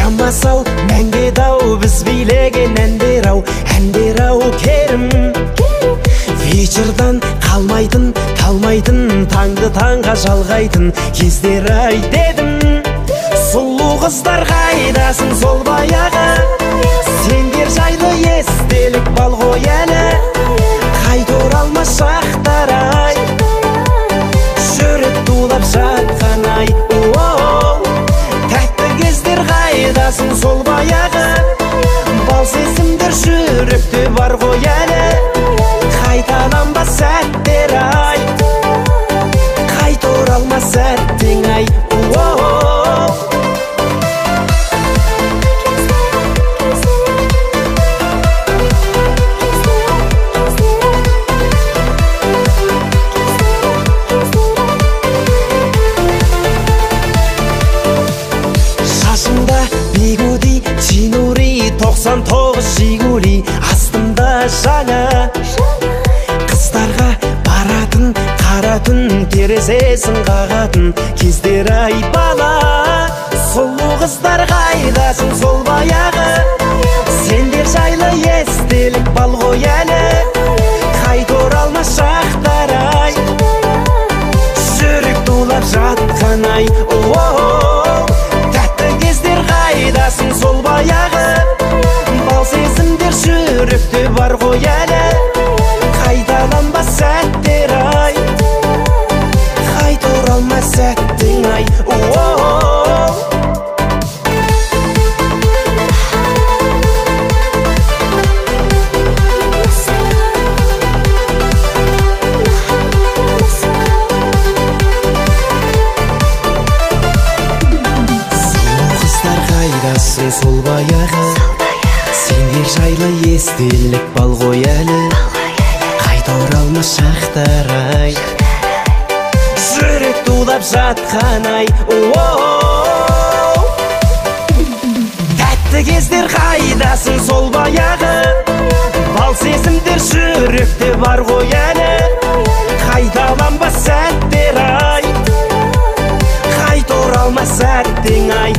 Ұямас ау, мәңгі дау, біз билеген әндер ау, әндер ау керім. Вечердан қалмайтын, талмайтын, таңды таңға жалғайтын кездер ай дедім. Сұлу қыздар қайдасың сол баяғы, сендер жайлы естелік бал ғой әлі. Қайта оралмас шақтар ай, жүрек тулап жатқан ай. Тәтті кездер қайдасың сол баяғы, бал сезімдер жүректе бар ғой әлі. Қайталанбас сәттер ай, қайта оралмас сәттің ай. Шашымда бигуди, чинури, 99 Жигули, астымда жаңа. Қыздарға баратын, қара түн, терезесін қағатын кездер ай бала. Сұлу қыздар қайдасың сол баяғы, сендер жайлы естелік бал ғой әлі. Қайта оралмас шақтар ай, жүрек тулап жатқан ай. Тәтті кездер қайдасың сол баяғы, бал сезімдер жүректе бар ғой әлі. Қайталанбас сәттер ай, қайта оралмас сәттің ай. Сұлу қыздар қайдасың сол баяғы, сендер жайлы естелік бал ғой әлі. Қайта оралмас шақтар ай, жүрек тулап жатқан ай. Тәтті кездер қайдасың сол баяғы, бал сезімдер жүректе бар ғой әлі. Қайталанбас сәттер ай, қайта оралмас сәттің ай.